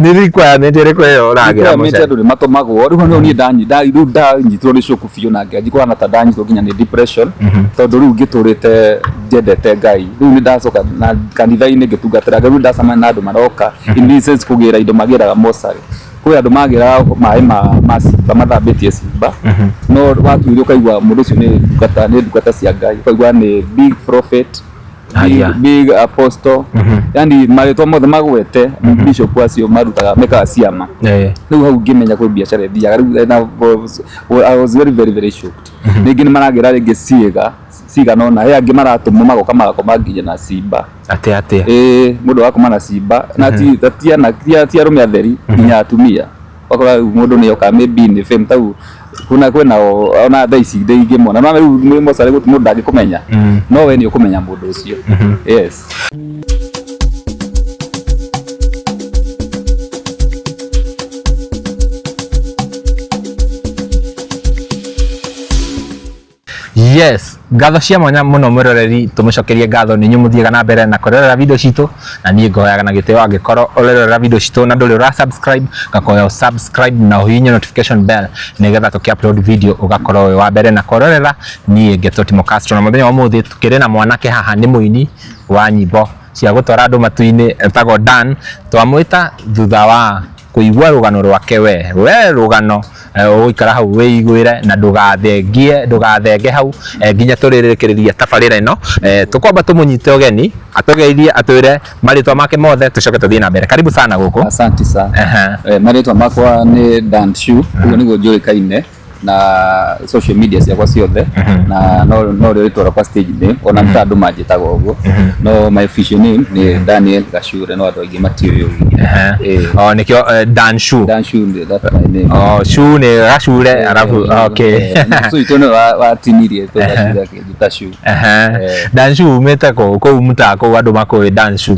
Nĩ requirement ĩrĩkũ ĩyo ũragĩra Requirement mũcere? andũ nĩ matũmagwo rĩu hau niĩ rĩu ndanyitirwo nĩ shock biũ na ngĩanjia kũhana ta ndanyitwo nginya nĩ depression, tondũ rĩu ngĩtũrĩte njendete Ngai, rĩu nĩ ndacoka na kanitha-inĩ ngĩtungatĩra Ngai, rĩu ndacemania na andũ maroka in this sense kũgĩra indo magĩraga mocarĩ, kwĩ andũ magĩraga maĩ ma cimba mathambĩtie cimba, no watuire ũkaigua mũndũ ũcio nĩ ndungata cia Ngai, ũkaigua nĩ big prophet, big, Aya. big apostle, yani marĩtwa mothe magwete bishop acio marutaga mekaga ciama. Rĩu hau ngĩmenya kwĩ biacara ĩthiaga rĩu, na I was very very very shocked. Rĩngĩ nĩ maragĩra rĩngĩ ciĩga cigana ũna, he angĩ maratũmwo magoka magakoma nginya na cimba. Atĩ atĩa? Ĩĩ, mũndũ agakoma na cimba na ti arũme atheri, nginya atumia. Wakora rĩu mũndũ nĩ oka maybe nĩ fame tau kuna kwĩna ona thaa ici ndĩingĩmona no rĩu mwĩ mocarĩ gũtirĩ mũndũ ndangĩkũmenya, no we nĩ ũkũmenya mũndũ ũcio, yes. Yes, ngatho cia mwanya mũno mwĩroreri, tũmũcokerie ngatho nĩ inyuĩ mũthiaga na mbere na kũrorera video citũ, na niĩ ngoyaga na gĩtĩo angĩkorwo ũrerorera video citũ na ndũrĩ ũra subscribe, ngakoya ũ subscribe na ũhihinye notification bell nĩgetha tũkĩ upload video ũgakorwo wĩ wa mbere na kũrorera. Niĩ ngetwo Timo Castro, na mũthenya wa ũmũthĩ tũkĩrĩ na mwanake haha, nĩ mũini wa nyĩmbo cia gũtwara andũ matu-inĩ, etagwo Dan. Twamwĩta thutha wa kũigua rũgano rwake. We rũgano ũgũikara hau wĩiguĩre na ndũgathengie, ndũgathenge hau nginya tũrĩrĩkĩrĩria tabarĩra ĩno. Tũkwamba tũmũnyite ũgeni atũgeithie, atwĩre marĩtwa make mothe, tũcoke tũthiĩ na mbere. Karibu sana gũkũ. Asante sana. Ehe. Marĩtwa makwa nĩ Dan Shu, ũguo nĩguo njũĩkaine na social media ciakwa ciothe, na no rĩo rĩtwa rĩakwa stage name, ona nĩ ta andũ manjĩtaga ũguo, no my official name nĩ Daniel Gacure, no andũ aingĩ matiũĩ ũguo. Oh, nĩkĩo Dan Shu. Dan Shu, that's my name. Oh, Shu nĩ Gacure, arabu okay. So itũ nĩ watinirie to Gacure akĩnjĩta Shu. Dan Shu, umĩte kũ kũu mũtaa kũu andũ makũĩ Dan Shu?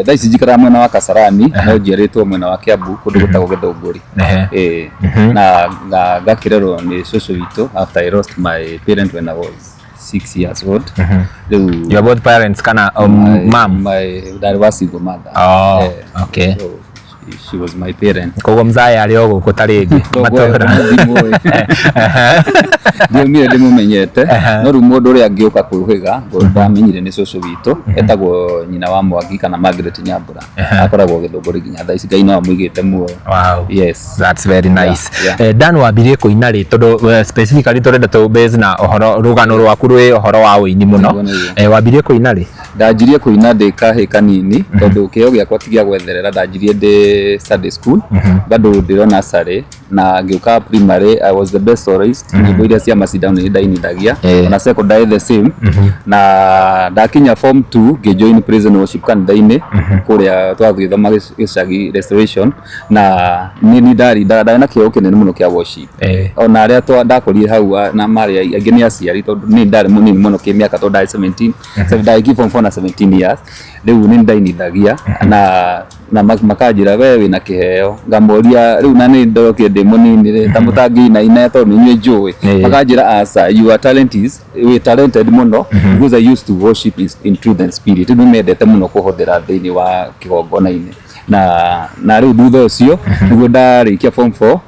Thaa ici njikaraga mwena wa Kasarani, no njiarĩtwo mwena wa Kiambu, kũndũ gwĩtagwo Gĩthũngũri. Na ngakĩrerwo nĩ cũcũ witũ after I lost my parent when I was 6 years old. Rĩu Your both parents kana mom? My dad was single mother. Oh, So she was my parent. Koguo mzae arĩ o gũkũ ta rĩngĩ matũra? Ndiumire ndĩmũmenyete, no rĩu mũndũ ũrĩa angĩũka kũhĩga ndamenyire nĩ cũcũ witũ, etagwo nyina wa Mwangi kana Margaret Nyambura, akoragwo Gĩthũngũri nginya thaa ici, Ngai no amũigĩte muoyo. Yes. That's very nice. Yeah. Dan, wambirie kũina rĩ? Tondũ specifically tũrenda tũ base na ũhoro rũgano rwaku rwĩ ũhoro wa ũini mũno. Nĩguo, nĩguo. Wambirie kũina rĩ? Ndanjirie kũina ndĩ kahĩ kanini, tondũ kĩheo gĩakwa ti gĩa gwetherera. Ndanjirie ndĩ Sunday school, bado ndĩro nursery, na ngĩũka primary I was the best soloist, nyĩmbo iria cia macindano nĩ ndainithagia. Ona secondary the same, na ndakinya form 2 ngĩjoin praise and worship kanitha-inĩ kũrĩa twagĩthoma gĩcagi Restoration, na nĩ ni ndarindaga, ndarĩ na kĩheo kĩnene mũno kĩa worship. Ona arĩa ndakũrire hau na marĩ aingĩ nĩ aciari, tondũ nĩ ndarĩ mũnini mũno kĩmĩaka, tondũ ndarĩ 17, so ndarĩkia form 4 na 17 years. Rĩu nĩ ndainithagia na makanjĩra, "We wĩna kĩheo." Ngamoria rĩu, na nĩ ndorokire ndĩ mũnini rĩ, ta mũtangĩinaina tondũ nĩ inyuĩ njũĩ? Makanjĩra, "Aca, your talent is wĩ talented mũno," because I used to worship in truth and spirit. Rĩu nĩ mendete mũno kũhũthĩra thĩinĩ wa kĩgongona-inĩ, na rĩu thutha ũcio nĩguo ndarĩkia form 4,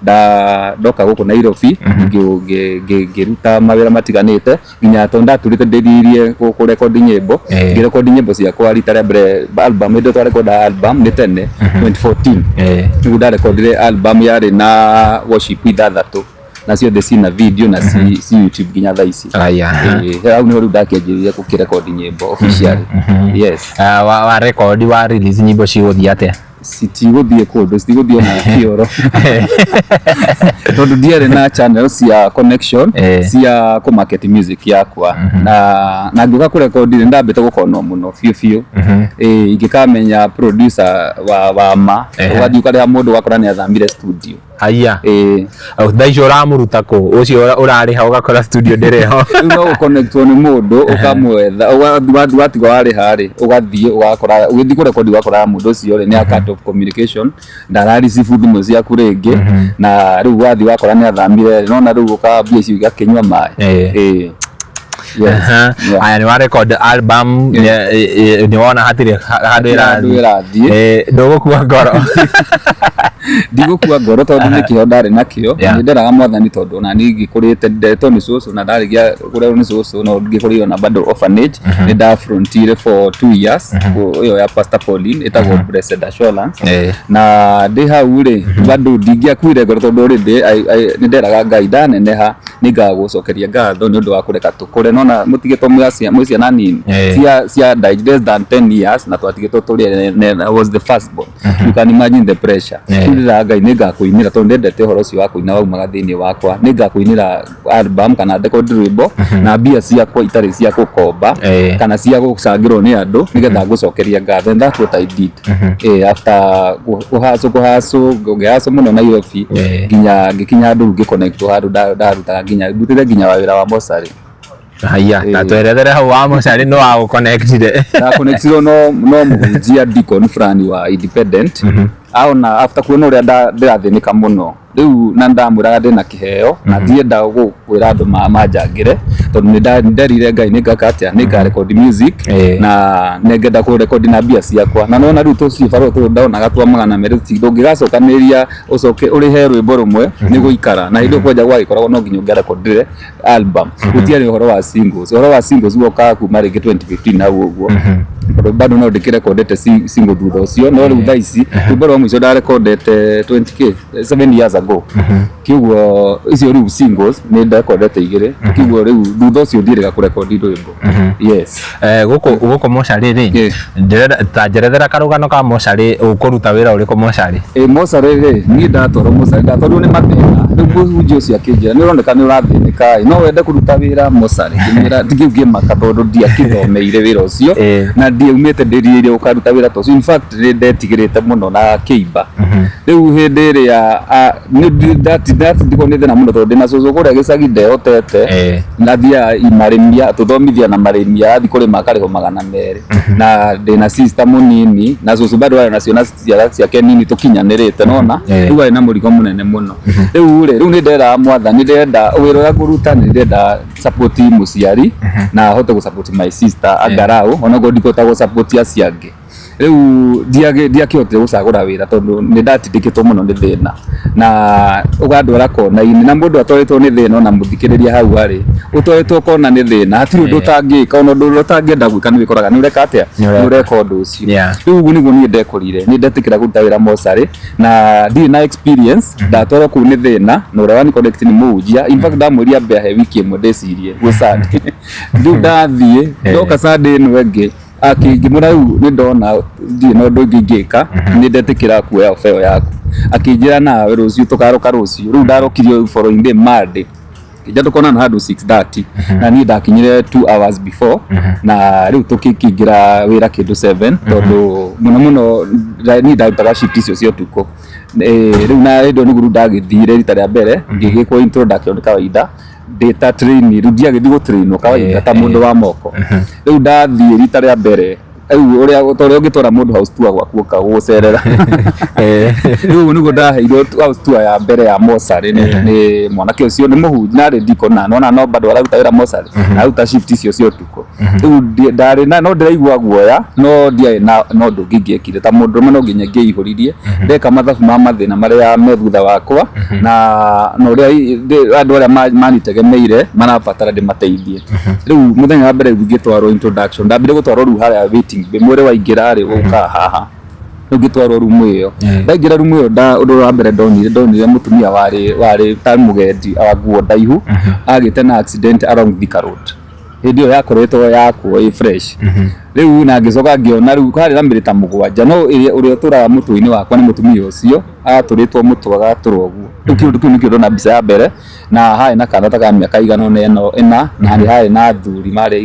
ndoka gũkũ Nairobi, ngĩruta mawĩra matiganĩte nginya tondũ ndatũrĩte ndĩrirĩrie kũrekondi nyĩmbo. Ngĩrekondi nyĩmbo ciakwa rita rĩa mbere album, hĩndĩ ĩyo twarekonda album nĩ tene 2014. Nĩguo ndarekondire album yarĩ na worship ithathatũ, na ciothe cina video na ci YouTube nginya thaa ici. Aya. Hau nĩho rĩu ndakĩanjĩrĩria gũkĩrekondi nyĩmbo officially, yes. Ah, wa record, wa release nyĩmbo cigũthiĩ atĩa? Citigũthiĩ kũndũ, citigũthiĩ ona kĩoro, tondũ ndiarĩ na channel cia connection cia kũ market music yakwa, na ngĩũka kũrekondi nĩ ndambĩte gũkonwo mũno biũ biũ. Ingĩkamenya producer wa ma ũgathiĩ ũkarĩha mũndũ, ũgakora nĩ athamire studio. Haya. Ĩĩ. Thaa icio ũramũruta kũ ũcio ũrarĩha ũgakora studio ndĩrĩ ho? Rĩu no gũconnectwo nĩ mũndũ ũkamwetha, watiga warĩha rĩ, ũgathiĩ ũgakora, ũgĩthiĩ kũrekondi ũgakora mũndũ ũcio rĩ nĩ a cut off communication, ndara receive thimũ ciaku rĩngĩ, na rĩu wathiĩ wakora nĩ athamire, nona rĩu ũkambia icio igakĩnyua maĩ. Ĩĩ. Yes. Aha. Yeah. Aya, nĩ wa record album, nĩ wona hatirĩ handũ Handũ ĩrathiĩ. Ĩrathiĩ. Ndũgũkua ngoro? Ndigũkua ngoro tondũ nĩ kĩo ndarĩ nakĩo. Yeah. Nĩ nderaga Mwathani tondũ ona niĩ ngĩkũrĩte ndetwo nĩ cũcũ na ndarĩkia kũrerwo nĩ cũcũ no ngĩkũrĩire na bado orphanage nĩ nda frontier for 2 years ĩyo ya Pastor Pauline ĩtagwo Blessed Assurance. Na ndĩ hau rĩ, bado ndingĩakuire ngoro tondũ already nĩ nderaga Ngai ndaneneha nĩngagũcokeria ngatho nĩ ũndũ wa kũreka tũkũre nona mũtigĩtwo mwĩ ciana nini cia less than 10 years na twatigĩtwo tũrĩ ene. I was the first born, you can imagine the pressure. Rĩu ndĩraga Ngai nĩngakũinĩra tondũ ndendete ũhoro ũcio wa kũina waumaga thĩinĩ wakwa, nĩngakũinĩra album kana record rwĩmbo na mbia ciakwa itarĩ cia gũkomba kana cia gũcangĩrwo nĩ andũ nĩgetha ngũcokeria ngatho, and that's what I did. After kũhacũ kũhacũ ngĩhacũ mũno Nairobi nginya ngĩkinya handũ ngĩconnect handũ ndarutaga nginya ndutĩte nginya wĩra wa mocarĩ. Haya, ta twerethere hau wa mocarĩ nĩ wa gũconnectire. Ndaconnectirwo no mũhunjia deacon fulani wa independent aona after kuona ũrĩa ndĩrathĩnĩka mũno rĩu na ndamwĩraga ndĩna kĩheo na ndienda kwĩra andũ manjangĩre tondũ nĩ nderire Ngai nĩ ngaka atĩa, nĩ ngarecord music na nĩngenda kũrekondi na mbia ciakwa na nona rĩu tũcibarũa tũtũ ndonaga twa 200 ndũngĩgacokanĩrĩria ũcoke ũrĩhe rwĩmbo rũmwe nĩ gũikara na hĩndĩ ĩyo kwanja gwagĩkoragwo no nginya ũngĩarekondire album, gũtiarĩ ũhoro wa singles. Ũhoro wa singles wokaga kuma rĩngĩ 2015 hau ũguo tondũ bado no ndĩkĩrekondete single thutha ũcio, no rĩu thaa ici rwĩmbo rwa mũico ndarekondete 20k 7 years ago, kĩguo icio rĩu singles nĩ ndekondete igĩrĩ, kĩguo rĩu thutha ũcio ndirĩga kũrekondi rwĩmbo, yes. Gũkũ mocarĩ rĩ, ndĩrenda ta njerethera karũgano ka mocarĩ, ũkũruta wĩra ũrĩkũ mocarĩ? Ĩ mocarĩ rĩ, niĩ ndatwarwo mocarĩ ndatwarirwo nĩ mathĩna. Rĩu mũhunjia ũcio akĩnjĩra nĩ ũroneka nĩ ũrathĩnĩka ĩ, no wende kũruta wĩra mocarĩ? Ngĩmwĩra kĩu ngĩmaka tondũ ndiakĩthomeire wĩra ũcio na ndiaumĩte ndĩrirĩirie gũkaruta wĩra ta ũcio. In fact nĩ ndetigĩrĩte mũno na kĩimba. Rĩu hĩndĩ ĩrĩa ndatindĩkwo nĩ thĩna mũno tondũ ndĩna cũcũ kũrĩa gĩcagi ndehotete na thiaga marĩmia tũthomithia na marĩmia athiĩ kũrĩma akarĩhwo 200 na ndĩna sister mũnini na cũcũ bado arĩ na ciana ciake nini tũkinyanĩrĩte nona. Rĩu arĩ na mũrigo mũnene mũno. Rĩu rĩ, rĩu nĩ nderaga Mwathani ndĩrenda wĩra ũrĩa ngũruta, nĩ ndĩrenda support mũciari na hote gũ support my sister angarau onokorwo ndikũhota gũ support acio angĩ. Rĩu ndiakĩhotire gũcagũra wĩra tondũ nĩ ndatindĩkĩtwo mũno nĩ thĩna na ũgandwara kona-inĩ na mũndũ atwarĩtwo nĩ thĩna ona mũthikĩrĩria hau arĩ ũtwarĩtwo kona nĩ thĩna hatirĩ ũndũ ũtangĩka, ona ũndũ ũrĩa ũtangĩenda gwĩka nĩ wĩkoraga nĩ ũreka atĩa? Nĩ ũreka. Nĩ ũreka ũndũ ũcio. Rĩu ũguo nĩguo niĩ ndekorire nĩ ndetĩkĩra kũruta wĩra mocarĩ na ndirĩ na experience, ndatwarwo kũu nĩ thĩna na ũrĩa wani connect nĩ mũhunjia. In fact ndamwĩria ambe ahe wiki ĩmwe ndĩcirie gwĩ Sunday. Rĩu ndathiĩ ndoka Sunday ĩno ĩngĩ akĩngĩmwĩra rĩu nĩ ndona ndirĩ na ũndũ ũngĩ ingĩka, nĩ ndetĩkĩra kuoya ofa ĩyo yaku. Akĩnjĩra nawe rũciũ tũkaroka rũciũ. Rĩu ndarokire following day Monday kĩnja tũkonana handũ 6:30 na niĩ ndakinyire 2 hours before na rĩu tũkĩingĩra wĩra kĩndũ 7 tondũ mũno mũno niĩ ndarutaga shift icio cia ũtukũ. Rĩu na hĩndĩ ĩyo nĩguo rĩu ndagĩthire rita rĩa mbere ngĩgĩkwo introduction kawaida ndĩ ta trainee. Rĩu ndiagĩthiĩ gũtrainwo kawaida ta mũndũ wa moko. Rĩu ndathiĩ rita rĩa mbere rĩu ũrĩa ta ũrĩa ũngĩtwara mũndũ house tour gwaku ũka gũgũcerera, rĩu ũguo nĩguo ndaheirwo house tour ya mbere ya mocarĩ nĩ mwanake ũcio nĩ mũhunjia na arĩ deacon na nona no bado araruta wĩra mocarĩ na aruta shift icio cia ũtukũ. Rĩu ndarĩ na no ndĩraigua guoya no ndiarĩ na ũndũ ũngĩ ingĩekire ta mũndũrũme no nginya ingĩihũririe ndeka mathabu ma mathĩna marĩa me thutha wakwa na ũrĩa andũ arĩa manitegemeire marabatara ndĩmateithie. Rĩu mũthenya wa mbere rĩu ngĩtwarwo introduction, ndambire gũtwarwo rĩu harĩa waiting bay mwĩrĩ waingĩra rĩ ũkaga haha. Rĩu ngĩtwarwo rumu ĩyo, ndaingĩra rumu ĩyo ũndũ wa mbere ndonire mũtumia warĩ ta mũgendi wa nguo ndaihu agĩte na accident along Thika Road hĩndĩ ĩyo yakoretwo yakwo ĩ fresh. Rĩu na ngĩcoka ngĩona rĩu harĩ na mĩrĩ ta mũgwanja no ũrĩa ũtũraga mũtwe-inĩ wakwa nĩ mũtumia ũcio atũrĩtwo mũtwe agatũrwo ũguo. Rĩu kĩũndũ kĩu nĩkĩo ndona mbica ya mbere na harĩ na kana ta ka mĩaka igana ũna ĩno ĩna na nĩ harĩ na athuri marĩ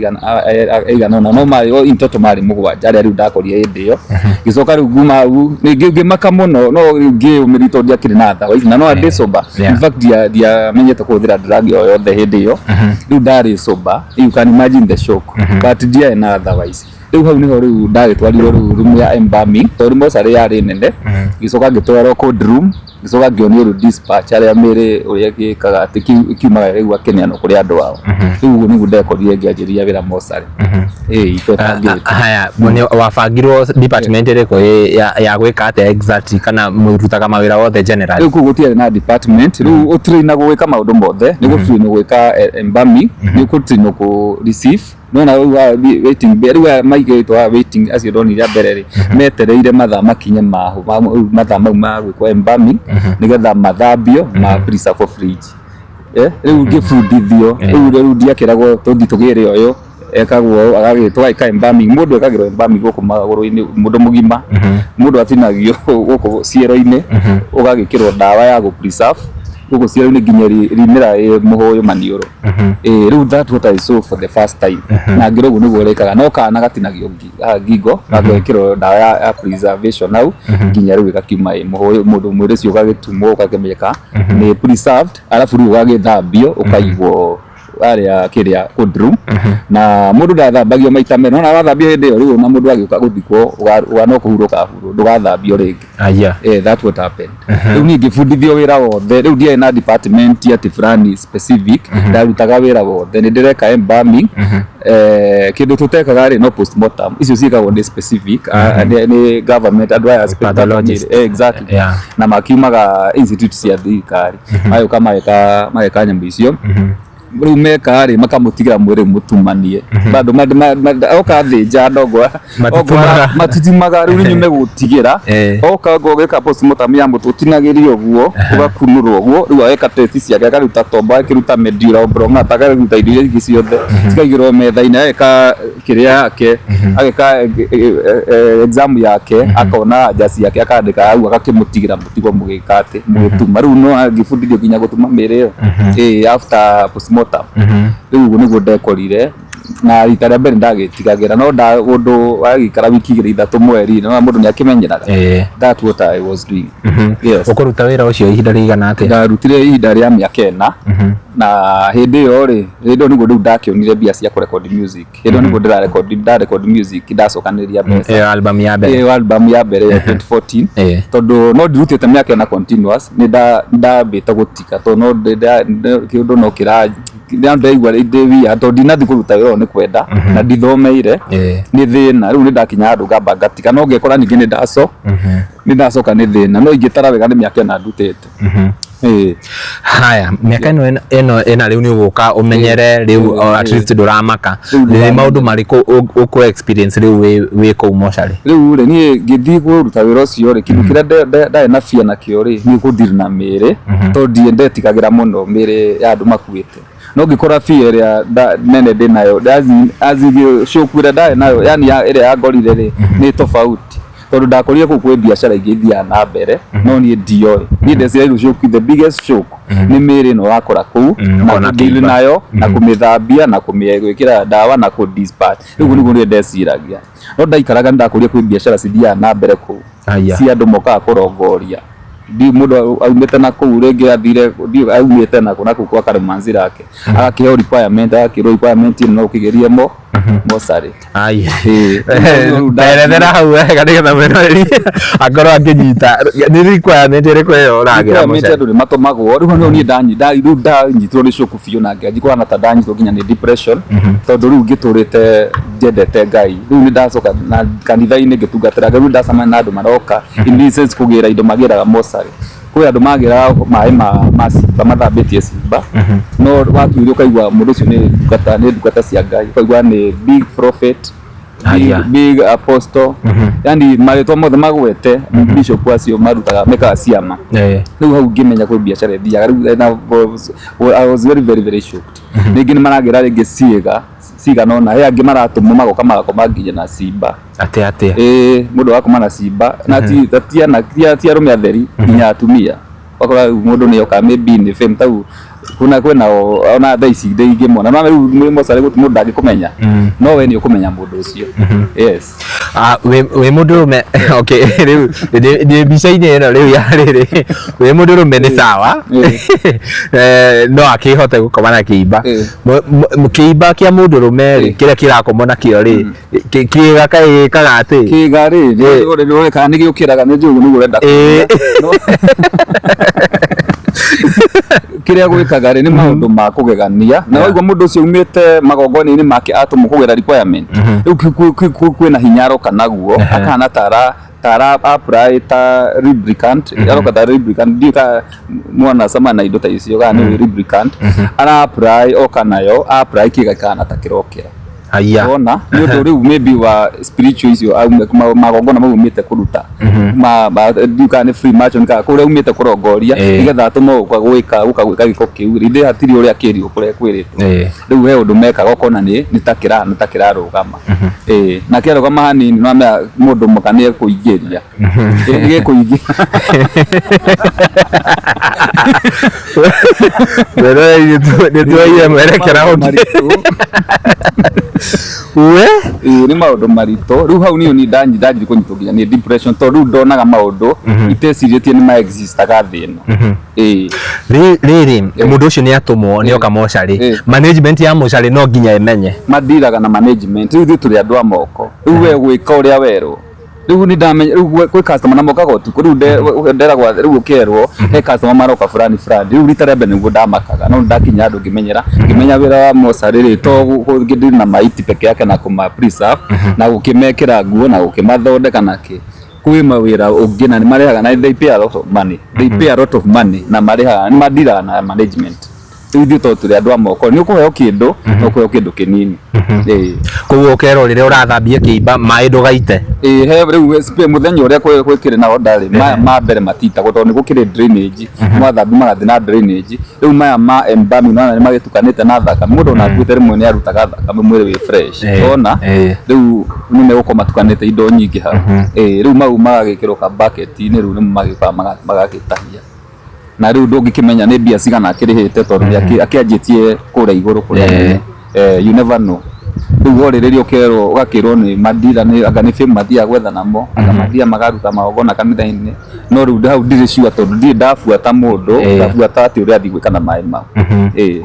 aigana ũna no marĩ o in total marĩ mũgwanja arĩa rĩu ndakorire hĩndĩ ĩyo. Ngĩcoka rĩu nguma hau ngĩmaka mũno no rĩu ngĩyũmĩrĩria tondũ ndiakĩrĩ na ndawa ici na no ndĩ sober. In fact ndiamenyete kũhũthĩra drug o yothe hĩndĩ ĩyo. Rĩu ndarĩ sober, you can imagine the shock, but ndiarĩ na otherwise. Rĩu hau nĩho rĩu ndagĩtwarirwo rĩu room ya embalming tondũ mocarĩ yarĩ nene, ngĩcoka ngĩtwarwo cold room. Ngĩcoka ngĩonio rĩu dispatch arĩa mĩrĩ ũrĩa ĩgĩkaga atĩ kiumaga rĩu akĩneanwo kũrĩ andũ ao. Rĩu ũguo nĩguo ndekorire ngĩanjĩrĩria wĩra mocarĩ. Ĩĩ itebangĩte. Haya, nĩ wabangirwo department ĩrĩkũ ya gwĩka atĩa exactly, kana mũrutaga mawĩra wothe generally? Rĩu kũu gũtiarĩ na department, rĩu ũtrainagwo gwĩka maũndũ mothe, nĩ gũtrainwo gwĩka embalming, nĩ gũtrainwo kũ receive. Nĩwona rĩu haha waiting bay, rĩu aya maigĩtwo haha waiting acio ndonire a mbere rĩ, metereire mathaa makinye ma mathaa mau ma gwĩkwo embalming, nĩgetha mathambio ma preserve fridge. Rĩu ngĩbundithio, rĩu ndiakĩragwo tũthiĩ tũgĩre ũyũ ekagwo ũũ, agagĩ tũgagĩka embalming, mũndũ ekagĩrwo embalming gũkũ magũrũ-inĩ, mũndũ mũgima, mũndũ atinagio gũkũ ciero-inĩ, ũgagĩkĩrwo ndawa ya gũ preserve gũkũ ciero-inĩ nginya rimĩra ĩ mũhũyũ maniũrũ. Ĩĩ rĩu that what I saw for the first time. Na ngĩrwo ũguo nĩguo ũrĩkaga, no kana gatinagio haha ngingo, gagekĩrwo ndawa ya preservation hau, nginya rĩu ĩgakiuma ĩ mũhũyũ, mũndũ mwĩrĩ ũcio ũgagĩtumwo ũgakĩmenyeka nĩ preserved, arabu rĩu ũgagĩthambio ũkaigwo harĩa kĩrĩa cold room. Na mũndũ ndathambagio maita merĩ, nĩwona wathambio hĩndĩ ĩyo rĩu ona mũndũ agĩũka gũthikwo no kũhurwo ũkahurwo, ndũgathambio rĩngĩ. Aya. That what happened. Rĩu niĩ ngĩbundithio wĩra wothe, rĩu ndiarĩ na department atĩ fulani specific, ndarutaga wĩra wothe, nĩ ndĩreka embalming, kĩndũ tũtekaga rĩ no postmortem, icio ciĩkagwo nĩ specific, nĩ government, andũ aya Pathologist. Exactly. Na makiumaga institute cia thirikari, magĩũka mageka nyamũ icio. Rĩu meka rĩ makamũtigĩra mwĩrĩ mũtumanie, bado oka thĩnja ndongo Matitumaga. Matitimaga, rĩu nĩ megũtigĩra. Oka ũgeka postmortem ya mũtwe, ũtinagĩrio ũguo, ũgakunũrwo ũguo, rĩu ageka test ciake, akaruta tombo, agakĩruta medulla oblongata, akaruta indo iria ingĩ ciothe, cikaigĩrwo metha-inĩ, ageka kĩrĩa yake, ageka exam yake, akona anja ciake, akandĩka hau, agakĩmũtigĩra mũtigo mũgĩka atĩ mũgĩtuma. Rĩu no angĩbundithio nginya gũtuma mĩĩrĩ ĩyo. Ĩĩ, after postmortem. Rĩu ũguo nĩguo ndekorire, na rita rĩa mbere ndagĩtigagĩra, no ũndũ wagĩikara wiki igĩrĩ ithatũ mweri, no mũndũ nĩ akĩmenyeraga. That's what I was doing. Yes. Ũkũruta wĩra ũcio ihinda rĩigana atĩa? Ndarutire ihinda rĩa mĩaka 4, na hĩndĩ ĩyo rĩ, hĩndĩ ĩyo nĩguo rĩu ndakĩonire mbia cia kũrecord music. Hĩndĩ ĩyo nĩguo ndĩrarecord, ndarecord music, ndacokanĩrĩria mbeca. Ĩyo album ya mbere. Ĩyo album ya mbere ya 2014. Tondũ no ndirutĩte mĩaka 4 continuous, nĩ ndambĩte gũtiga, tondũ no kĩũndũ no kĩra ndaigua ndĩ wia, tondũ ndinathiĩ kũruta wĩra ũyũ nĩ kwenda, na ndithomeire, nĩ thĩna. Rĩu nĩ ndakinya handũ ngamba ngatiga, no ngekora ningĩ nĩ ndacoka nĩ thĩna, no ingĩtara wega nĩ mĩaka 4 ndutĩte. Haya, mĩaka ĩno ĩno ĩna rĩu nĩ ũgũka ũmenyere rĩu, at least ndũramaka. Nĩ maũndũ marĩkũ ũkũ experience rĩu wĩ kũu mocarĩ? Rĩu rĩ, niĩ ngĩthiĩ kũruta wĩra ũcio rĩ, kĩndũ kĩrĩa ndarĩ na fear nakĩo rĩ, nĩ gũdeal na mĩĩrĩ, tondũ ndetigagĩra mũno mĩĩrĩ ya andũ makuĩte. No ngĩkora fear ĩrĩa nene ndĩnayo, shoku ĩrĩa ndarĩ nayo, yani ĩrĩa yangorire rĩ, nĩ tofauti. Tondũ ndakorire kũu kwĩ biacara ingĩ ithiaga na mbere, no niĩ ndioĩ. Niĩ ndeciria shock, the biggest shock nĩ mĩĩrĩ ĩno ũrakora kũu, na Ũkona kũdeal kĩimba. nayo, na kũmĩthambia, na kũmĩgwĩkĩra ndawa, na kũ dispatch. Rĩu ũguo nĩguo niĩ ndeciragia. No ndaikaraga nĩ ndakorire kwĩ biacara cithiaga na mbere kũu, cia andũ mokaga kũrongoria. Ndiũĩ mũndũ aumĩte na kũu rĩngĩ athire, ndiũĩ aumĩte nakũ na kũu kwa Karimanzira ake. Agakĩheo requirement, agakĩrwo requirement ĩno no ũkĩgerie mocarĩ. Ai. Ĩĩ. Erethera hau wega nĩgetha mwĩroreri akorwo akĩnyita nĩ requirement ĩrĩkũ ĩyo ũragĩra Requirement mocarĩ? andũ nĩ matũmagwo, rĩu hau niĩ rĩu ndanyitirwo nĩ shock biũ na ngĩanjia kũhana ta ndanyitwo nginya nĩ depression, tondũ rĩu ngĩtũrĩte njendete Ngai, rĩu nĩ ndacoka na kanitha-inĩ ngĩtungatĩra Ngai, rĩu ndacemania na andũ maroka in this sense kũgĩra indo magĩraga mocarĩ. Kwĩ andũ magĩraga maĩ ma cimba, mathambĩtie cimba, no watuire ũkaigua mũndũ ũcio nĩ ndungata cia Ngai, ũkaigua nĩ big prophet, big apostle, yani marĩtwa mothe magwete, bishop acio marutaga mekaga ciama. Rĩu hau ngĩmenya kwĩ biacara ĩthiaga, rĩu I was very very very shocked. Rĩngĩ nĩ maragĩra rĩngĩ ciĩga cigana ũna, he angĩ maratũmwo magoka magakoma nginya na cimba. Atĩa atĩa? Ĩĩ, mũndũ agakoma na cimba, na ti arũme atheri, nginya atumia. Ũgakora rĩu mũndũ nĩ oka maybe nĩ fame tau, kuna kwĩna ona thaa ici ndingĩmona, no rĩu mwĩ mocarĩ gũtirĩ mũndũ ndangĩkũmenya, no we nĩ ũkũmenya mũndũ ũcio. Yes. Wĩ mũndũrũme, okay, rĩu ndĩ mbica-inĩ ĩno rĩu ya rĩrĩ, wĩ mũndũrũme nĩ sawa, no akĩhote gũkoma na kĩimba. Kĩimba kĩa mũndũrũme rĩ, kĩrĩa kĩrakomwo nakĩo rĩ, kĩga kaĩ gĩkaga atĩ? Kĩga rĩ, nĩ kana nĩ gĩũkĩraga, nĩ njũĩ nĩguo ũrenda kũũria. Kĩrĩa gwĩkaga rĩ, nĩ maũndũ ma kũgegania, na waigua mũndũ ũcio umĩte magongona-inĩ make atũmwo kũgera requirement, rĩu kwĩna hinya aroka naguo, akahana tara tara apply ta lubricant, aroka ta lubricant, ndiũĩ ka mwana cama na indo ta icio kana nĩ lubricant ara apply, oka nayo apply kĩga kana ta kĩrokĩra. Haya. Wona nĩ ũndũ rĩu maybe wa spiritual icio magongona mau aumĩte kũruta ndiũĩ kana nĩ Freemason kana kũrĩa aumĩte kũrongoria, nĩgetha atũmwo gũka gwĩka gũka gwĩka gĩko kĩu rĩ, ithe hatirĩ ũrĩa akĩrirwo kũrĩa kwĩrĩtwo. Rĩu he ũndũ mekaga ũkona nĩ ta kĩra nĩ ta kĩrarũgama. Na kĩarũgama hanini no amenya mũndũ mũka nĩ ekũingĩria. Gĩkũingĩra. Nĩ tuoire mwerekera ũngĩ. Maritũ. We. Ĩĩ, nĩ maũndũ maritũ. Rĩu hau niĩ ndanjirie kũnyitwo nginya nĩ depression, tondũ rĩu ndonaga maũndũ itecirĩtie nĩ ma existaga thĩ ĩno. Ĩĩ. Rĩrĩ, mũndũ ũcio nĩ atũmwo nĩ oka mocarĩ, management ya mocarĩ no nginya ĩmenye? Mandiraga na management. Rĩu ithuĩ tũrĩ andũ a moko. Rĩu we gwĩka ũrĩa werwo. Rĩu nĩ ndamenya rĩu gwĩ customer na mokaga ũtukũ. Rĩu nderagwo rĩu ũkerwo he customer maroka fulani fulani. Rĩu rita rĩa mbere nĩguo ndamakaga, no ndakinya handũ ngĩmenyera, ngĩmenya wĩra wa mocarĩ rĩ to gũkĩdeal na maiti peke yake na kũma preserve na gũkĩmekĩra nguo na gũkĩmathondeka na kĩ. Kwĩ mawĩra ũngĩ na nĩ marĩhaga na they pay a lot of money. They pay a lot of money na marĩhaga, nĩ mandiraga na management. Rĩu ithuĩ tondũ tũrĩ andũ a moko, nĩ ũkũheo kĩndũ, no ũkũheo kĩndũ kĩnini. Ĩĩ. Koguo ũkerwo rĩrĩa ũrathambia kĩimba maĩ ndũgaite. Ĩĩ, he rĩu mũthenya ũrĩa gwĩkĩrĩ na order rĩ, maya ma mbere matitagwo tondũ nĩ gũkĩrĩ drainage, mwathambia magathiĩ na drainage. Rĩu maya ma embalming nĩwona nĩ magĩtukanĩte na thakame, mũndũ ona akuĩte rĩmwe nĩ arutaga thakame mwĩrĩ wĩ fresh, wona? Rĩu nĩ megũkorwo matukanĩte indo nyingĩ hau. Ĩĩ, rĩu mau magagĩkĩrwo ka bucket-inĩ, rĩu nĩmo magĩũkaga magagĩtahia. Na rĩu ndũngĩkĩmenya nĩ mbia cigana akĩrĩhĩte tondũ nĩ akĩanjĩtie kũrĩa igũrũ kũrĩa nene. You never know. Rĩu worĩrĩria ũkerwo ũgakĩrwo nĩ mandira nĩ anga nĩ fame mathiaga gwetha namo, anga mathiaga makaruta magongona kanitha-inĩ. No rĩu hau ndirĩ sure tondũ ndirĩ ndabuata mũndũ, ngabuata atĩ ũrĩa athiĩ gwĩka na maĩ mau. Ĩĩ.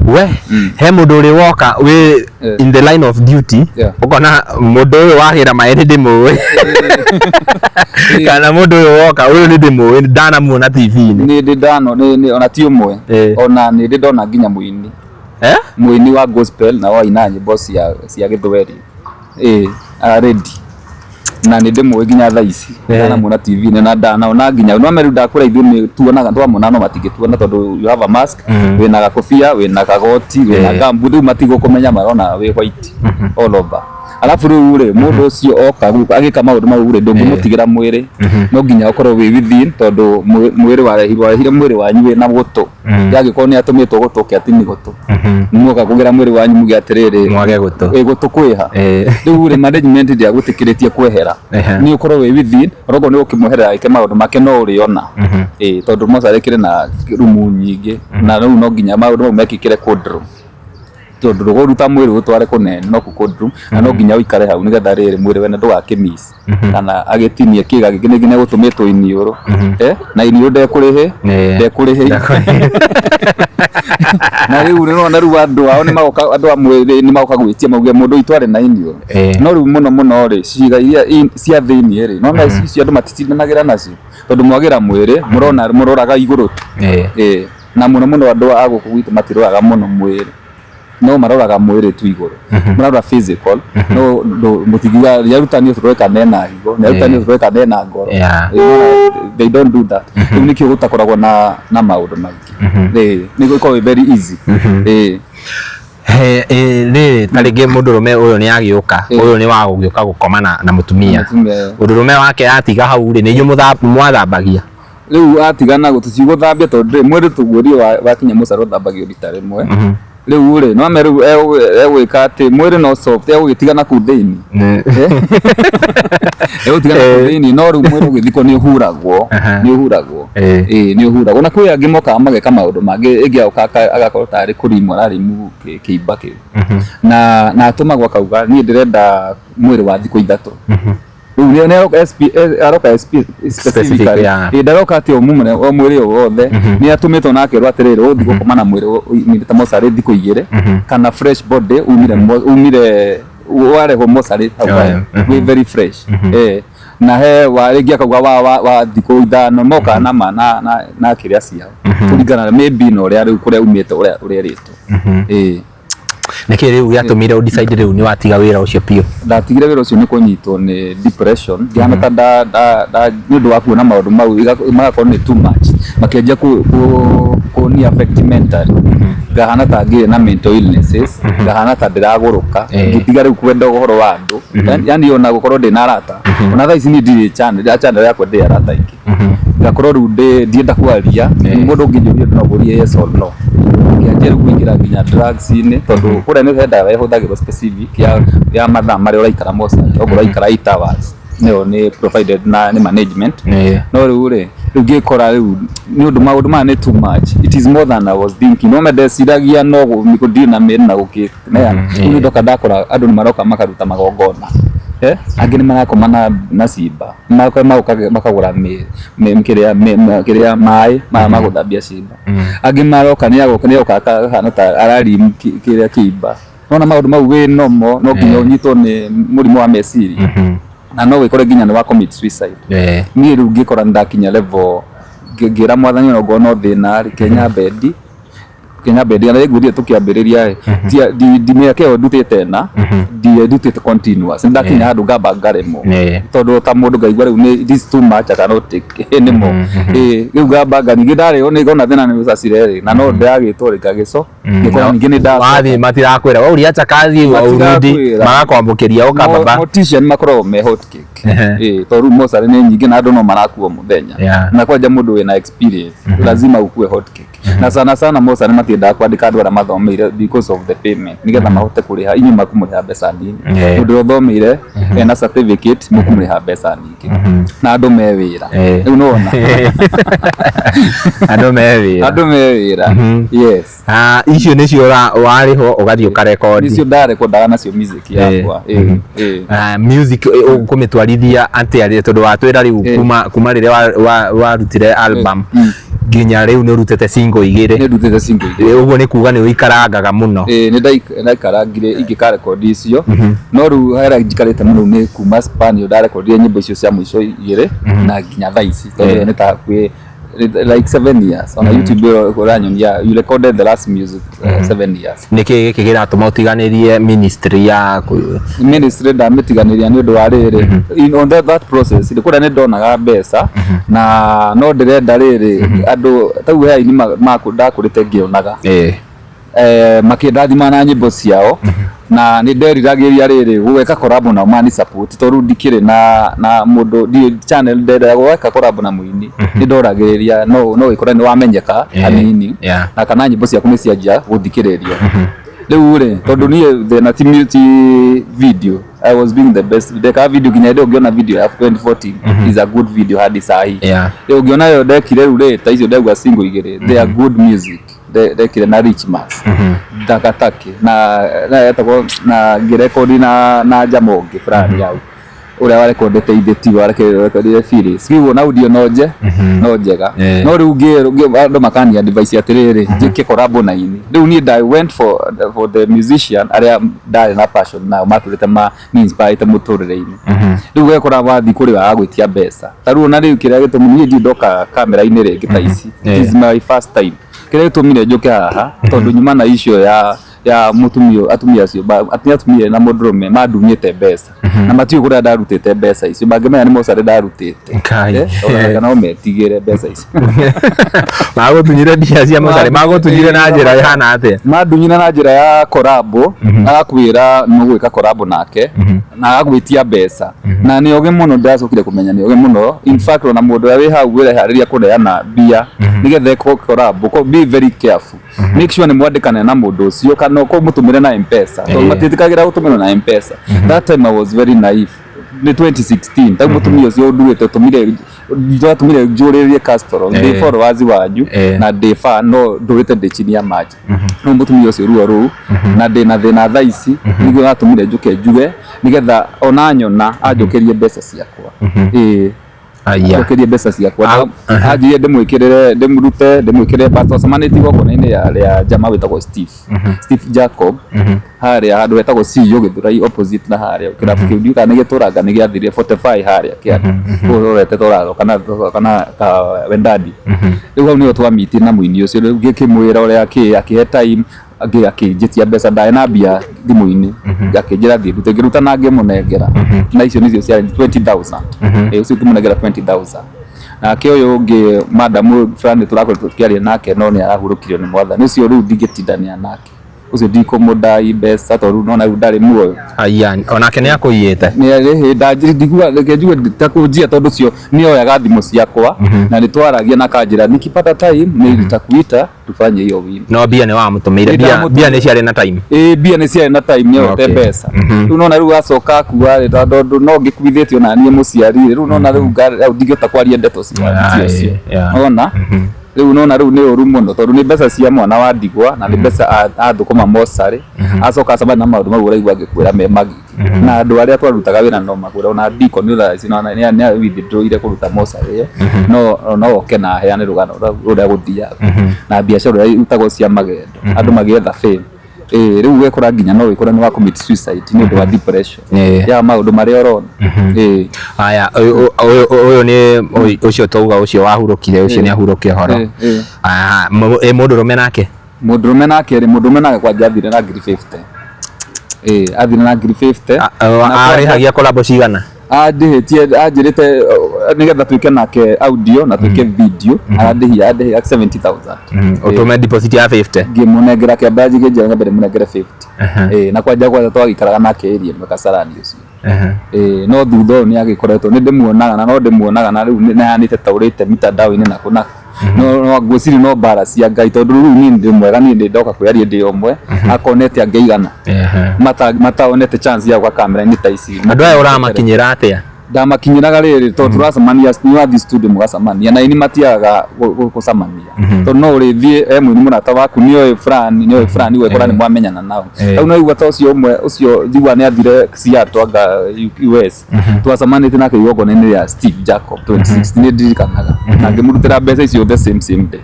We, he mũndũ ũrĩ woka wĩ in the line of duty, ũkona mũndũ ũyũ wagĩra maĩ nĩ ndĩmũĩ, kana mũndũ ũyũ woka ũyũ nĩ ndĩmũĩ, ndanamuona TV-inĩ? Nĩ ndĩ ndano nĩ ona ti ũmwe. Ona nĩ ndĩ ndona nginya mũini. Eh? Mũini wa gospel na waina nyĩmbo cia gĩthweri. Ĩĩ, ready. Na nĩ ndĩmũĩ nginya thaa ici. Ndanamuona TV-inĩ na ndanaona nginya no rĩu ndakũra ithuĩ nĩ tuonaga, twamona no matingĩtuona tondũ you have a mask, wĩna gakobia, wĩna kagoti, wĩna gumboot, rĩu matigũkũmenya, marona wĩ white all over. Alafu rĩu rĩ, mũndũ ũcio oka agĩka maũndũ mau rĩ, ndũngĩmũtigĩra mwĩrĩ, no nginya ũkorwo wĩ within, tondũ mwĩrĩ warehire mwĩrĩ wanyu wĩna gũtũ. Yagĩkorwo nĩ atũmĩtwo gũtũ kĩatini gũtũ, muoka kũgĩra mwĩrĩ wanyu muge atĩrĩrĩ, mwage gũtũ. Ĩ, gũtũ kwĩha? Rĩu rĩ, management ndĩagwĩtĩkĩrĩtie kwehera, nĩ ũkorwo wĩ within, onokorwo nĩ ũkĩmweherera ĩke maũndũ make no ũrĩona. Ĩ, tondũ mocarĩ ĩkĩrĩ na rumu nyingĩ, na rĩu no nginya maũndũ mau mekĩkĩre cold room, tondũ ndũkũruta mwĩrĩ ũtware kũnene no kũ cold room, na no nginya ũikare hau nĩgetha rĩrĩ mwĩrĩ wene ndũgakĩ miss kana agĩtinie kĩga gĩkĩ nĩngĩ nĩgũtũmĩtwo iniũrũ. Na iniũrũ ndekũrĩhĩ, ndekũrĩhĩ. Na rĩu nĩũrona rĩu andũ ao nĩmagoka, andũ a mwĩrĩ nĩmagoka gwĩtia mauge mũndũ witũ arĩ na iniũrũ. No rĩu mũno mũno rĩ, ciĩga iria cia thĩiniĩ rĩ, nĩwona icio andũ matitindanagĩra nacio, tondũ mwagĩra mwĩrĩ mũrona mũroraga igũrũ tu. Ĩĩ, na mũno mũno andũ a gũkũ gwitũ matiroraga mũno mwĩrĩ, no maroraga mwĩrĩ tu igũrũ, marora physical, no mũtingiuga nĩ arutani ũcio nena higo, nĩ arutani ũcio nena ngoro. They don't do that. Rĩu nĩkĩo gũtakoragwo na maũndũ maingĩ. Ĩĩ, nĩ gũkoragwo very easy. Ĩĩ. He rĩrĩ, ta rĩngĩ mũndũrũme ũyũ nĩ agĩũka, ũyũ nĩ wa gũgĩũka gũkoma na mũtumia. Mũtumia. Mũndũrũme wake atiga hau rĩ, nĩ inyuĩ mwathambagia? Rĩu atigana tũtigũthambia, tondũ ndũĩ mwĩrĩ tũguũrio wakinya mũcara ũthambagio rita rĩmwe. Rĩu rĩ, no rĩu egwĩka atĩ mwĩrĩ no soft, egũgĩtigana kũu thĩinĩ, egũtigana kũu thĩinĩ, no rĩu mwĩrĩ ũgĩthikwo nĩ ũhuragwo, nĩ ũhuragwo. Ĩĩ, nĩ ũhuragwo. Na kwĩ angĩ mokaga mageka maũndũ mangĩ, ĩngĩ agoka agakorwo tarĩ kũrimũ ararimũ kĩimba kĩu, na atũmagwo akauga niĩ ndĩrenda mwĩrĩ wa thikũ 3. Rĩu nĩ aroka SP, aroka SP specifically. Ĩ, ndaroka atĩ o mumene o mwĩrĩ o wothe, nĩ atũmĩtwo na akerwo atĩrĩrĩ, ũgũthiĩ gũkoma na mwĩrĩ umĩte mocarĩ thikũ 2 kana fresh body umire umire warehwo mocarĩ hau wĩ very fresh. Na he wa rĩngĩ akauga wa thikũ 5 mokaga na ma na kĩrĩa ciao kũringana na maybe na ũrĩa rĩu kũrĩa umĩte, ũrĩa ũrerĩtwo, ĩĩ. Nĩkĩ rĩu gĩatũmire ũ decide rĩu nĩ watiga wĩra ũcio biũ? Ndatigire wĩra ũcio nĩ kũnyitwo nĩ depression, ngĩhana ta nda nda nda nĩ ũndũ wa kuona maũndũ mau magakorwo nĩ too much, makĩanjia kũ ni affect mentally, ngahana ta ngĩrĩ na mental illnesses, ngahana ta ndĩragũrũka. Ngĩtiga rĩu kwenda ũhoro wa andũ, yani ona gũkorwo ndĩ na arata, ona thaa ici niĩ ndirĩ channel yakwa, ndĩ arata aingĩ. Ngakorwo rĩu ndienda kwaria mũndũ ũngĩnjũria no ngũrie yes or no. Ngĩanjia rĩu kũingĩra nginya drugs-inĩ, tondũ kũrĩa nĩ he ndawa ĩhũthagĩrwo specific ya mathaa marĩa ũraikara mocarĩ, okorwo ũraikara 8 hours, nĩyo nĩ provided na nĩ management. No rĩu rĩ, rĩu ngĩkora rĩu nĩ ũndũ maũndũ maya nĩ too much, it is more than I was thinking. No ndeciragia no gũthiĩ na mĩri na gũkĩneana. Rĩu nĩ ndoka ndakora andũ nĩ maroka makaruta magongona, angĩ nĩ marakoma na cimba, magoka makagũra kĩrĩa kĩrĩa maĩ maya ma gũthambia cimba, angĩ maroka nĩ agoka nĩ oka akahana ta ararim kĩrĩa kĩimba. Nona maũndũ mau wĩ nomo no nginya ũnyitwo nĩ mũrimũ wa meciria na no wĩkore nginya nĩ wa commit suicide. Niĩ rĩu ngĩkora nĩ ndakinya level ngĩra Mwathani ona ngorwo no thĩna rĩ, Kenya bendi na ngwĩrire tũkĩambĩrĩria ĩ ndi mĩaka ĩyo ndutĩte na ndutĩte continuous, nĩ ndakinya handũ ngamba ngaremwo tondũ ta mũndũ ngaigua rĩu nĩ this is too much, I cannot take anymore. Ĩ rĩu ngamba nga ningĩ ndarĩo nĩ ngona thĩna nĩ ũcacire rĩ, na no ndĩragĩtwo rĩ ngagĩco ngĩkora ningĩ nĩ ndacoka. Wathiĩ matirakwĩra wewe uliacha kazi urudi. Matirakwĩra. Magakwamũkĩria ũka baba. Mortician makoragwo me hot cake. Ĩ tondũ rĩu mocarĩ nĩ nyingĩ na andũ no marakua mũthenya. Na kwanja mũndũ wĩna experience lazima ukue hot cake, na sana sana mocarĩ matiendaga kwandĩka andũ arĩa mathomeire because of the payment, nĩgetha mahote kũrĩha inyuĩ makũmũrĩha mbeca nini. Mũndũ ũrĩa ũthomeire ena certificate mũkũmũrĩha mbeca nyingĩ na andũ me wĩra. Rĩu nĩwona Andũ me wĩra. Andũ me wĩra, yes. Ah, icio nĩcio warĩhwo ũgathiĩ ũkarekondi? Nicio ndarekondaga nacio music yakwa, ĩ ĩ. Ah, music ũkũmĩtwarithia atĩa tondũ watwĩra rĩu kuma rĩrĩa warutire album nginya rĩu nĩ ũrutĩte single igĩrĩ? Nĩ ndutĩte single igĩrĩ. Ũguo nĩ kuga nĩ ũikarangaga mũno. Ĩ nĩ ndaikarangire ingĩkarekondi icio, no rĩu harĩa njikarĩte mũno nĩ kuma span ĩyo ndarekondire nyĩmbo icio cia mũico igĩrĩ na nginya thaa ici, tondũ ĩyo nĩ ta hakuhĩ like 7 years. Ona YouTube ĩyo ũranyonia you recorded the last music 7 years. Nĩ kĩĩ gĩkĩ kĩratũma ũtiganĩrie ministry ya Ministry ndamĩtiganĩria nĩ ũndũ wa rĩrĩ, on that process rĩ, kũrĩa nĩ ndonaga mbeca na no ndĩrenda rĩrĩ andũ tau he aini ndakũrĩte ngĩonaga makĩndathima na nyĩmbo ciao, na nĩ nderiragĩria rĩrĩ gwĩka collab nao mani support, tondũ rĩu ndikĩrĩ na mũndũ, ndirĩ channel, ndenda gwĩka collab na mũini nĩ ndoragĩrĩria no wĩkore nĩ wamenyeka hanini na kana nyĩmbo ciaku nĩ cianjia gũthikĩrĩrio. Rĩu rĩ, tondũ niĩ thĩna ti video, I was being the best ndekaga video nginya hĩndĩ ĩyo. Ũngĩona video ya 2014 is a good video hadi sahi. Rĩu ũngĩona ĩyo ndekire rĩu rĩ, ta icio ndauga single igĩrĩ, they are good music. Ndekire na Rich Max Takataki na yetagwo na ngĩrekondi na njama ũngĩ fulani hau ũrĩa warekondete ithĩti warekondire Phyllis. Rĩu ona audio no njega. No rĩu andũ makani advice atĩrĩrĩ njĩke collab na ini. Rĩu niĩ I went for the musician arĩa ndarĩ na passion nao, matũrĩte ma ni inspire mũtũrĩre-inĩ. Rĩu wekora wathiĩ kũrĩ agagwĩtia mbeca. Ta rĩu ona rĩu kĩrĩa gĩtũmi niĩ ndirĩ ndoka kamera-inĩ rĩngĩ ta ici, it is my first time. Kĩrĩa gĩtũmire njũke haha tondũ nyuma na icio ya mũtumia, atumia acio atumia na mũndũrũme mandunyĩte mbeca na matiũĩ kũrĩa ndarutĩte mbeca icio, mangĩmenya nĩ mocarĩ ndarutĩte. Ngai. Ona no metigĩre mbeca icio. Magũtunyire mbia cia mocarĩ, magũtunyire na njĩra ĩhana atĩa? Mandunyire na njĩra ya korabo, agakwĩra mũgwĩka korabo nake na agagwĩtia mbeca, na nĩ ogĩ mũno, ndĩracokire kũmenya nĩ ogĩ mũno. In fact, ona mũndũ ũrĩa wĩ hau wĩreharĩria kũneana mbia nĩgetha ĩkwo korabo, be very careful, make sure nĩ mwandĩkane na mũndũ ũcio kana ũmũtũmĩre na M-Pesa, tondũ matiĩtĩkagĩra gũtũmĩrwo na M-Pesa. That time I was very naive, nĩ 2016 tau mũtumia ũcio ũnduĩte ũtũmire twatũmire njũrĩrĩrie Castro ndĩ followers wanyu na ndĩ fan, no ndũrĩte ndĩ chini ya maji no mũtumia ũcio ruo rũu na ndĩ na thĩna thaa ici nĩguo watũmire njũke njuge nĩgetha ona nyona anjũkĩrie mbeca ciakwa, ĩĩ. Aya. Njokerie mbeca ciakwa. Ah, Anjĩrire ndĩmwĩkĩrĩre, ndĩmũrute, ndĩmwĩkĩrĩre, but twacemanĩtie igongona-inĩ rĩa jamaa wĩtagwo Steve. Steve Jacob harĩa handũ hetagwo CEO Gĩthũrai, opposite na harĩa kĩrabu kĩu, ndiũĩ kana nĩ gĩtũraga, nĩ gĩathirire 45 harĩa kĩanda kũu ũrorete tũratho kana ta Wendadi. Rĩu hau nĩho twamiti na mũini ũcio. Rĩu ngĩkĩmwĩra ũrĩa akĩ akĩhe time, akĩnjĩtia mbeca, ndarĩ na mbia thimũ-inĩ, akĩnjĩra thiĩ ndute, ngĩruta na ngĩmũnengera, na icio nĩcio ciarĩ 20,000. Ĩ ũcio ngĩmũnengera 20,000. Nake ũyũ ũngĩ, madamu fulani tũrakoretwo tũkĩaria nake, no nĩ arahurũkirio nĩ mwathani ũcio. Rĩu ndingĩtindania nake ũcio, ndikũmũdai mbeca tondũ nona rĩu ndarĩ muoyo. Aya, onake nĩ akũiyĩte? Nĩ ndigua, reke njuge takũnjia, tondũ ũcio nĩ oyaga thimũ ciakwa na nĩ twaragia na akanjĩra, "Nikipata time nĩ nitakuita tufanye hiyo wimbo." No mbia nĩ wamũtũmĩire? Nĩ Mbia ndamũtũmĩire. mbia nĩ ciarĩ na time? Ĩĩ, mbia nĩ ciarĩ na time, nĩ oete mbeca. Rĩu nona rĩu acoka akua rĩ, tondũ no ngĩkuithĩtio na niĩ mũciari rĩ, rĩu nona rĩu hau ndingĩhota kwaria ndeto cia ũcio. Ona rĩu nona rĩu nĩ ũru mũno, tondũ nĩ mbeca cia mwana wa ndigwa na nĩ mbeca athũkũma mocarĩ, acoka acemania na maũndũ mau ũraigua ngĩkwĩra me magigi. Na andũ arĩa twarutaga wĩra no makwĩra, ona Deacon thaa ici nĩ withdrawire kũruta mocarĩ ĩyo, no oke na aheane rũgano rũrĩa gũthiaga na biacara ũrĩa irutagwo cia magendo, andũ magĩetha fame. Ĩĩ, rĩu wekora nginya no wĩkore nĩ wa commit suicide nĩ ũndũ wa depression ya maũndũ marĩa ũrona. Ĩĩ. Aya, ũyũ nĩ ũcio twauga, ũcio wahurũkire, ũcio nĩ ahurũke ũhoro. Ĩĩ. Aya, mũndũrũme nake? Mũndũrũme nake rĩ, mũndũrũme nake kwanja athire na ngiri 50. Ĩĩ, athire na ngiri 50. Arĩhagia collabo cigana? Andĩhĩtie, anjĩrĩte nĩgetha twĩke nake audio na twĩke video, arandĩhia 70,000. Ũtũme deposit ya 50? Ngĩmũnengera, kĩamba njĩra nyambe ndĩmũnengere 50. Ĩĩ, na kwanja twagĩikaraga nake area ĩmwe Kasarani ũcio. Ĩĩ, no thutha ũyũ nĩ agĩkoretwo nĩ ndĩmuonaga na no ndĩmuonaga, na rĩu nĩ ahanĩte ta ũrĩte mitandao-inĩ nakũ nakũ, no ngwĩciria no mbara cia Ngai, tondũ rĩu niĩ ndĩ mwega, niĩ ndĩ ndoka kwĩyaria ndĩ ũmwe akonete angĩ aigana mataonete chance ya gũka kamera-inĩ ta ici. Andũ aya ũramakinyĩra atĩa? Ndamakinyĩraga rĩrĩ, tondũ tũracemania, nĩ wathiĩ studio mũgacemania na ini matiagaga gũcemania, tondũ no ũrĩthiĩ e mũini mũrata waku nĩ oĩ fulani, nĩ oĩ fulani, ũgekora nĩ mwamenyana nao. Rĩu no igua ta ũcio ũmwe ũcio njigua nĩ athire Seattle anga US, twacemanĩtie nake igongona-inĩ rĩa Steve Jacob 2016, nĩ ndirikanaga, na ngĩmũrutĩra mbeca icio the same same day,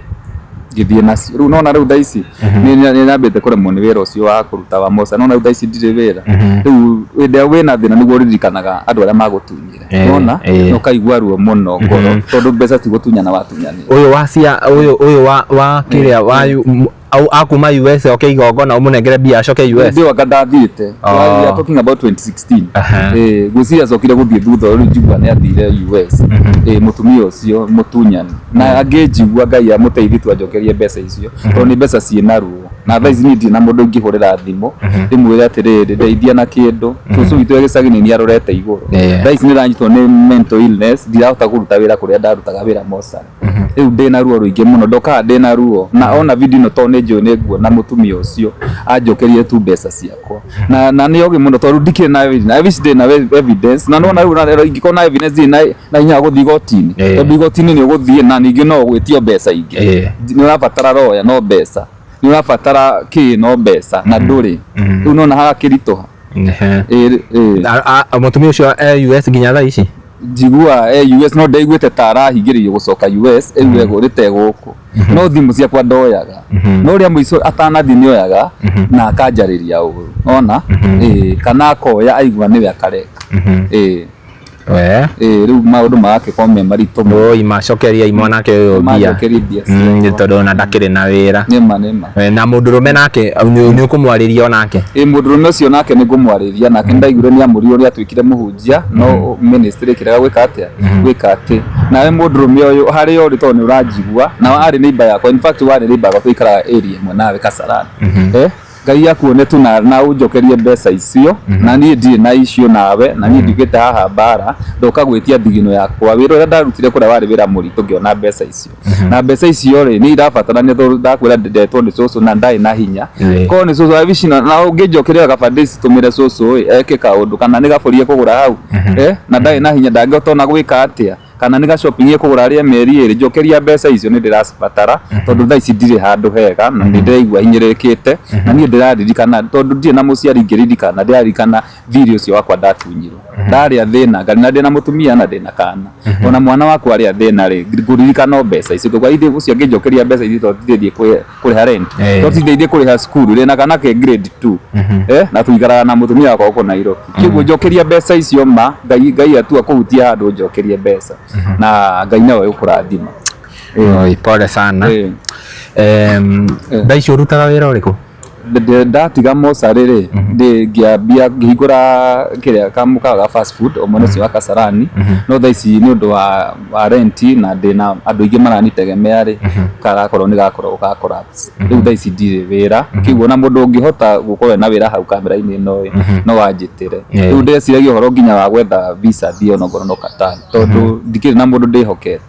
ngĩthiĩ nacio. Rĩu nona rĩu thaa ici nĩ nyambĩte kũremwo nĩ wĩra ũcio wa kũruta wa moca, nona rĩu thaa ici ndirĩ wĩra. Rĩu hĩndĩ ĩrĩa wĩna thĩna nĩguo ũririkanaga andũ arĩa magũtunyire, nona na ũkaigua ruo mũno ngoro, tondũ mbeca ti gũtunyana watunyanire. Ũyũ wa cia ũyũ wa kĩrĩa wa akuma US oke igongona ũmũnengere mbia acoke US? Ndĩ anga ndathiĩte. We are talking about 2016. Eh, ngwĩciria acokire gũthiĩ thutha ũyũ, rĩu njigua nĩ athire US. Eh, mũtumia ũcio mũtunyani na angĩnjigua, Ngai amũteithie tu anjokerie mbeca icio, tondũ nĩ mbeca ciĩna ruo. Na thaa ici niĩ ndirĩ na mũndũ ingĩhũrĩra thimũ ndĩmwĩre atĩrĩrĩ, "Ndeithia na kĩndũ." Cũcũ witũ e gĩcagi-inĩ nĩ arorete igũrũ. Thaa ici nĩ ndanyitwo nĩ mental illness, ndirahota kũruta wĩra kũrĩa ndarutaga wĩra mocarĩ. Rĩu ndĩna ruo rũingĩ mũno, ndokaga ndĩna ruo na ona video ĩno, tondũ nĩ njũĩ nĩ nguona mũtumia ũcio anjokerie tu mbeca ciakwa, na nĩ ogĩ mũno, tondũ ndikĩrĩ na evidence. I wish ndĩ na evidence, na nona rĩu na ingĩkorwo na evidence ndirĩ na hinya wa gũthiĩ igoti-inĩ, tondũ igoti-inĩ nĩ ũgũthiĩ na ningĩ no ũgwĩtio mbeca ingĩ. Nĩ ũrabatara lawyer no mbeca, nĩ ũrabatara kĩ no mbeca, na ndũrĩ. Rĩu nona hagakĩritũha. Ĩĩ. Mũtumia ũcio e US nginya thaa ici? Njigua e US, no ndaiguĩte ta arahingĩrĩirio gũcoka US, rĩu egũrĩte gũkũ, no thimũ ciakwa ndoyaga, no ũrĩa mũico atanathiĩ nĩ oyaga na akanjarĩria ũru ona ĩĩ, kana akoya aigua nĩwe akareka. Ĩĩ. We. Ĩĩ, rĩu maũndũ magakĩkorwo me maritũ mũno. Oi, macokeria mwanake ũyũ mbia. Manjokerie mbia ciakwa. Tondũ ona ndakĩrĩ na wĩra. Nĩma, nĩma. Na mũndũrũme nake nĩ ũkũmwarĩria onake? Ĩ, mũndũrũme ũcio nake nĩ ngũmwarĩria nake. Nĩ ndaiguire nĩ amũrirwo nĩ atuĩkire mũhunjia, no ministry ĩkĩrega gwĩka atĩa, gwĩka atĩ. Nawe mũndũrũme ũyũ harĩa ũrĩ, tondũ nĩ ũranjigua, na warĩ neighbor yakwa, in fact warĩ neighbor yakwa, tũikaraga area ĩmwe nawe Kasarani, eh, Ngai akuone tu na ũnjokerie mbeca icio. Na niĩ ndirĩ na icio nawe, na niĩ ndiugĩte haha mbara, ndoka gwĩtia thigino yakwa, wĩra ũrĩa ndarutire kũrĩa warĩ wĩra mũritũ ngĩona mbeca icio. Na mbeca icio rĩ, nĩ irabatarania, tondũ ndakwĩra ndetwo nĩ cũcũ na ndarĩ na hinya. Korwo nĩ cũcũ, I wish na ũngĩnjokeria kaba ndĩcitũmĩre cũcũ ĩ eke kaũndũ, kana nĩ gabũri ekũgũra hau, eh, na ndarĩ na hinya, ndangĩhota ona gwĩka atĩa. Kana nĩ ga shopping ekũgũra arĩe mĩeri 2, njokeria mbeca icio, nĩ ndĩracibatara, tondũ thaa ici ndirĩ handũ hega na nĩ ndĩraigua hinyĩrĩrĩkĩte. Na niĩ ndĩraririkana, tondũ ndirĩ na mũciari ngĩririkana, ndĩraririkana thirĩ ũcio wakwa ndatunyirwo, ndarĩa thĩna ngarĩ na ndĩna mũtumia na ndĩna kana, ona mwana wakwa arĩa thĩna rĩ, ngũririkana o mbeca icio. Ngauga ithe ũcio angĩnjokeria mbeca icio, tondũ ndirĩ thiĩ kũrĩha rent, tondũ ndirĩ kũrĩha cukuru, ndĩna kana ke grade 2, na tũikaraga na mũtumia wakwa gũkũ Nairobi. Kĩguo njokeria mbeca icio ma Ngai. Ngai atua kũhutia handũ, njokerie mbeca na Ngai nawe ũkũrathima. Oi, pole sana. Thaa ici ũrutaga wĩra ũrĩkũ? Ndatiga mocarĩ rĩ, ndĩ ngĩambia ngĩhingũra kĩrĩa kamũkawa ga fast food o mwena ũcio wa Kasarani, no thaa ici nĩ ũndũ wa rent na ndĩna andũ aingĩ maranitegemea rĩ, karakorwo nĩ gakorwo ga collapse. Rĩu thaa ici ndirĩ wĩra. Kĩguo na mũndũ ũngĩhota gũkorwo ena wĩra hau kamera-inĩ ĩno ĩ, no anjĩtĩre. Rĩu ndĩreciragia ũhoro nginya wa gwetha visa thiĩ onokorwo no Qatar, tondũ ndikĩrĩ na mũndũ ndĩhokete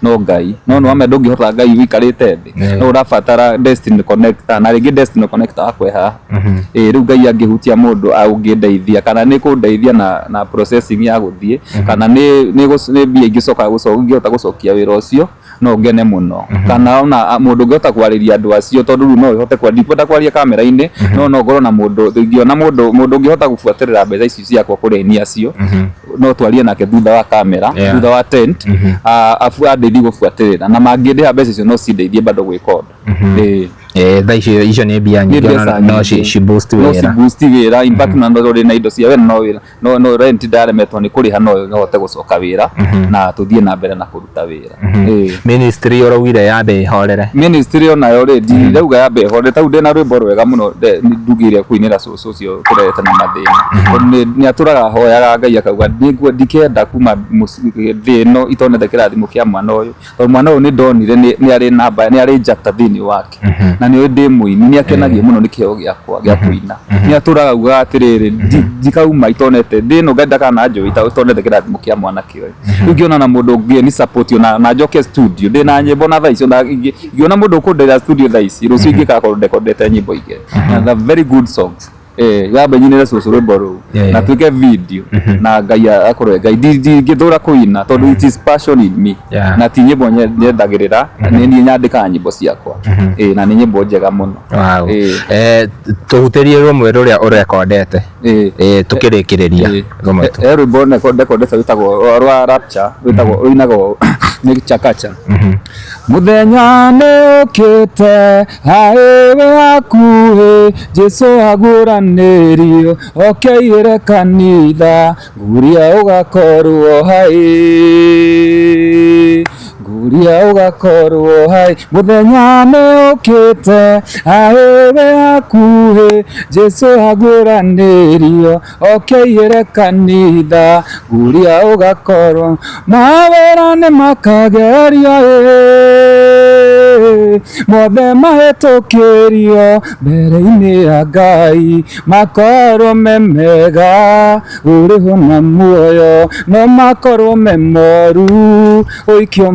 no Ngai. No nĩ wamenya ndũngĩhota Ngai ũikarĩte thĩ, no ũrabatara destiny connector, na rĩngĩ destiny connector wakwa ĩ haha. Ĩĩ, rĩu Ngai angĩhutia mũndũ ũngĩndeithia, kana nĩ kũndeithia na processing ya gũthiĩ, kana nĩ mbia ingĩcoka ingĩhota gũcokia wĩra ũcio, no ngene mũno. Kana ona mũndũ ũngĩhota kwarĩria andũ acio, tondũ rĩu no ĩhote kwa ndikwenda kwaria kamera-inĩ, no ngorwo na mũndũ, ingĩona mũndũ ũngĩhota gũbuatĩrĩra mbeca ici ciakwa kũrĩ aini acio, no twarie nake thutha wa kamera, thutha wa tent, abu andeithie gũbuatĩrĩra, na mangĩndĩha mbeca icio no cindeithie bado gwĩka ũndũ. Ĩĩ. Thaa icio icio nĩ mbia Nĩ nyingĩ, mbeca ona no nyingĩ. ci boost No wĩra. ci boost wĩra. In fact, na no ndĩ na indo cia wĩra, no wĩra no rent ndaremetwo nĩ kũrĩha, no hote gũcoka wĩra na tũthiĩ na mbere na kũruta wĩra. Ĩĩ. Ministry ũraugire yambe ĩhorere. Ministry onayo rĩ, ndirauga yambe ĩhorere. Tau ndĩna rwĩmbo rwega mũno ndugire kũinĩra cũcũ ũcio tũrerete na mathĩna, tondũ nĩ atũraga hoyaga Ngai akauga nĩguo ndikenda kuma thĩ ĩno itonete kĩrathimo kĩa mwana ũyũ, tondũ mwana ũyũ nĩ ndonire nĩ arĩ namba, nĩ arĩ njata thĩinĩ wake, na nĩ ndĩ mũini, nĩ akenagio mũno nĩ kĩheo gĩakwa gĩa kũina. Nĩ atũraga augaga atĩrĩrĩ, ndikauma itonete thĩ ĩno, Ngai ndakananjũĩ itonete kĩrathimo kĩa mwanake ũyũ. Rĩu ngĩona na mũndũ ũngĩ ni support ona na njoke studio, ndĩ na nyĩmbo na thaa icio, na ingĩona mũndũ ũkũndĩra studio thaa ici, rũciũ ingĩgakorwo ndekondete nyĩmbo igĩrĩ na the very good songs. Yambe nyinĩre cũcũ rwĩmbo rũu na twĩke video na Ngai akorwo Ngai. Ndingĩthũra kũina tondũ it is passion in me, na ti nyĩmbo nyendagĩrĩra, nĩ niĩ nyandĩkaga nyĩmbo ciakwa. Na nĩ nyĩmbo njega mũno. Wow. Tũhutĩrie rũmwe rũrĩa ũrekondete, tũkĩrĩkĩrĩria rũmwe tu. He rwĩmbo ndekondete rwĩtagwo rwa Rapture, rwĩtagwo, rũinagwo nĩ Chakacha. Mũthenya nĩ ũkĩte haĩwe hakuhĩ, Jesu aguũranĩrio okeire kanitha, nguria ũgakorwo hai, nguria ũgakorwo hai. Mũthenya nĩ ũkĩte haĩwe hakuhĩ, Jesu aguũranĩrio okeire kanitha, nguria ũgakorwo. Mawĩra nĩ makagerio ĩ, mothe mahĩtũkĩrio mbere-inĩ ya Ngai, makorwo me mega ũrĩhwo na muoyo, no makorwo me moru ũikio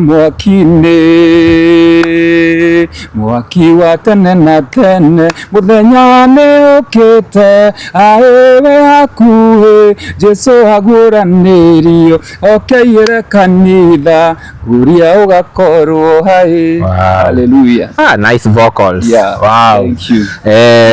mwaki-inĩ, mwaki wa tene na tene. Mũthenya nĩ ũkĩte aĩwe hakuhĩ, Jesu aguũranĩrio okeire kanitha, nguria ũgakorwo hai. Hallelujah. Ah, nice vocals. Yeah, Wow. thank you.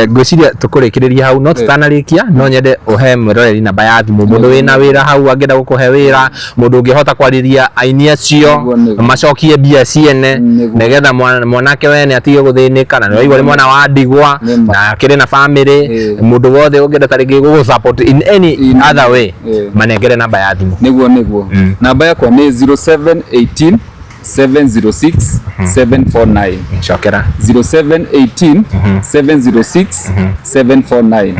Ngwĩciria tũkũrĩkĩrĩria hau, no tũtanarĩkia no nyende ũhe mwĩroreri namba ya thimũ, mũndũ wĩna wĩra hau angĩenda gũkũhe wĩra, mũndũ ũngĩhota kwarĩria aini acio Nĩguo. macokie mbia ciene, nĩgetha mwanake wene atige gũthĩnĩka, na nĩwaigua nĩ mwana wa ndigwa Nĩma. na akĩrĩ na family. Mũndũ wothe ũngĩenda ta rĩngĩ gũgũ support in any other way, manengere namba ya thimũ. Nĩguo. Namba yakwa nĩ 0718 706 749. Cokera. 0718 706 749.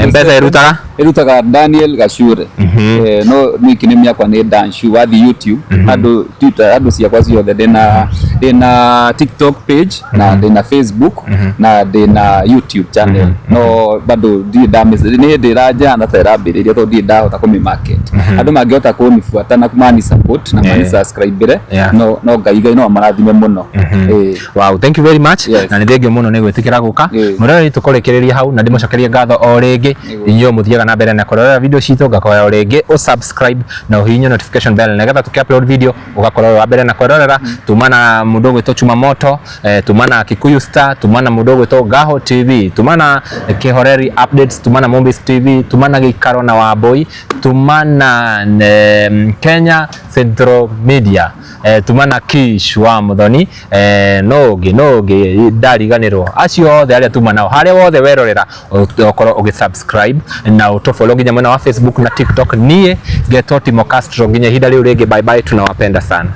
Mpesa ĩrutaga? Ĩrutaga Daniel Gacure. No nickname yakwa nĩ Danshu. Wathiĩ YouTube, andũ Twitter, andũ ciakwa ciothe ndĩna Ndĩna TikTok page na ndĩna Facebook na ndĩna YouTube channel, no bado ndirĩ ndamĩ, nĩ hĩndĩ ĩranjana ta ĩrambĩrĩria, tondũ ndirĩ ndahota kũmĩ market. Andũ mangĩhota kũnibuata na mani support na mani subscribe, no Ngai Ngai no amarathime mũno. Wow, thank you very much. Na nĩ thengio mũno nĩ gwĩtĩkĩra gũka. Mũroreri, tũkũrĩkĩrĩria hau na ndĩmũcokerie ngatho o rĩngĩ inyuĩ mũthiaga na mbere na kũrorera video citũ. Ngakoya o rĩngĩ ũsubscribe na ũhihinye notification bell, nĩgetha tũkĩ upload video ũgakorwo wĩ wa mbere na kwĩrorera. Tuma na mũndũ ũgwĩtwo Chuma Moto, tuma na Kikuyu Star, tuma na mũndũ ũgwĩtwo Gaho TV, tuma na Kihoreri Updates, tuma na Mombis TV, tuma na Gĩikaro na Wambui, tuma na Kenya Central Media, tuma na Kish wa Muthoni, no ũngĩ no ũngĩ ndariganĩrwo, acio othe arĩa tuma nao. Harĩa wothe werorera, ũkorwo ũgĩ subscribe na ũtũfollow nginya mwena wa Facebook na TikTok. Niĩ ngetwo Timo Castro. Nginya ihinda rĩu rĩngĩ, bye bye, tunawapenda sana.